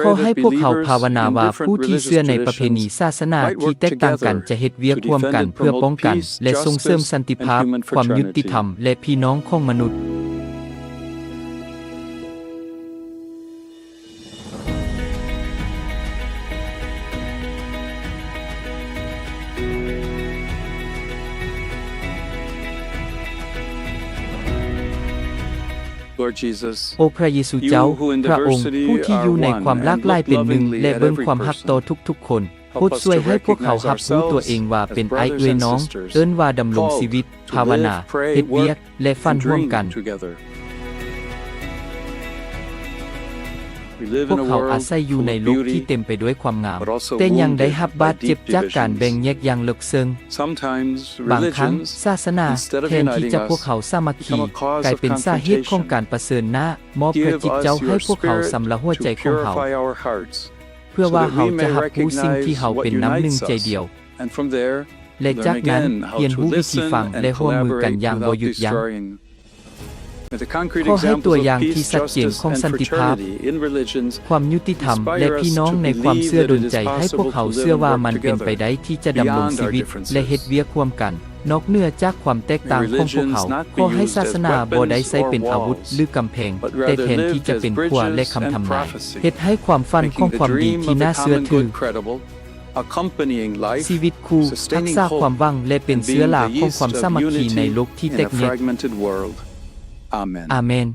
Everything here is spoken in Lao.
ຂໍໃຫ້ພວກເຮົາພາວະນາວ່າຜູ້ທີ່ເຊື່ອໃນປະເພນີສາສະໜາທີ່ແຕກຕ່າງກັນຈະເຮັດວຽກຮ່ວມກັນເພື່ອປ້ອງກັນ ແລະ ສົ່ງເສີມສັນຕິພາບ, ຄວາມຍຸຕິທຳ ແລະ ພີ່ນ້ອງຂອງມະນຸດ. ໂອ້ ພຣະເຢຊູເຈົ້າ, ພຣະອົງຜູ້ທີ່ຢູ່ໃນຄວາມຫຼາກຫຼາຍເປັນໜຶ່ງ ແລະ ເບິ່ງຄວາມຮັກຕໍ່ທຸກໆຄົນ, ໂປດຊ່ວຍໃຫ້ພວກເຮົາຮັບຮູ້ຕົວເອງວ່າເປັນອ້າຍເອື້ອຍນ້ອງ, ເອີ້ນວ່າດຳລົງຊີວິດ, ພາວະນາ, ເຮັດວຽກ ແລະ ຝັນຮ່ວມກັນ. ພວກເຮົາອາໄສຢູ່ໃນໂລກທີ່ເຕັມໄປດ້ວຍຄວາມງາມ, ແຕ່ຍັງໄດ້ຮັບບາດເຈັບຈາກການແບ່ງແຍກຢ່າງເລິກເຊິ່ງ. ບາງຄັ້ງ, ສາສະໜາ, ແທນທີ່ຈະພວກເຮົາສາມັກຄີ, ກາຍເປັນສາເຫດຂອງການປະເຊີນໜ້າ. ມອບພຣະຈິດເຈົ້າໃຫ້ພວກເຮົາສຳລະຫົວໃຈຂອງເຮົາ, ເພື່ອວ່າເຮົາຈະຮັບຮູ້ສິ່ງທີ່ເຮົາເປັນນ້ຳໜຶ່ງໃຈດຽວ. ແລະ ຈາກນັ້ນ, ຮຽນຮູ້ວິທີຟັງ ແລະ ຮ່ວມມືກັນຢ່າງບໍ່ຢຸດຢັ້ງ. ຂໍໃຫ້ຕົວຢ່າງທີ່ຊັດເຈນຂອງສັນຕິພາບ, ຄວາມຍຸຕິທຳ ແລະ ພີ່ນ້ອງໃນຄວາມເຊື່ອດົນໃຈໃຫ້ພວກເຮົາເຊື່ອວ່າມັນເປັນໄປໄດ້ທີ່ຈະດຳລົງຊີວິດ ແລະ ເຮັດວຽກຮ່ວມກັນ ນອກເໜືອຈາກຄວາມແຕກຕ່າງຂອງພວກເຮົາ. ຂໍໃຫ້ສາສະໜາບໍ່ໄດ້ໃຊ້ເປັນອາວຸດ ຫຼື ກຳແພງ, ແຕ່ແທນທີ່ຈະເປັນຂົວ ແລະ ຄຳທຳນາຍ, ເຮັດໃຫ້ຄວາມຝັນຂອງຄວາມດີທີ່ໜ້າເຊື່ອຖື, ຊີວິດຄູ່, ຮັກສາຄວາມຫວັງ ແລະ ເປັນເຊື້ອລາຂອງຄວາມສາມັກຄີໃນໂລກທີ່ແຕກແຍກ. ອາເມນ.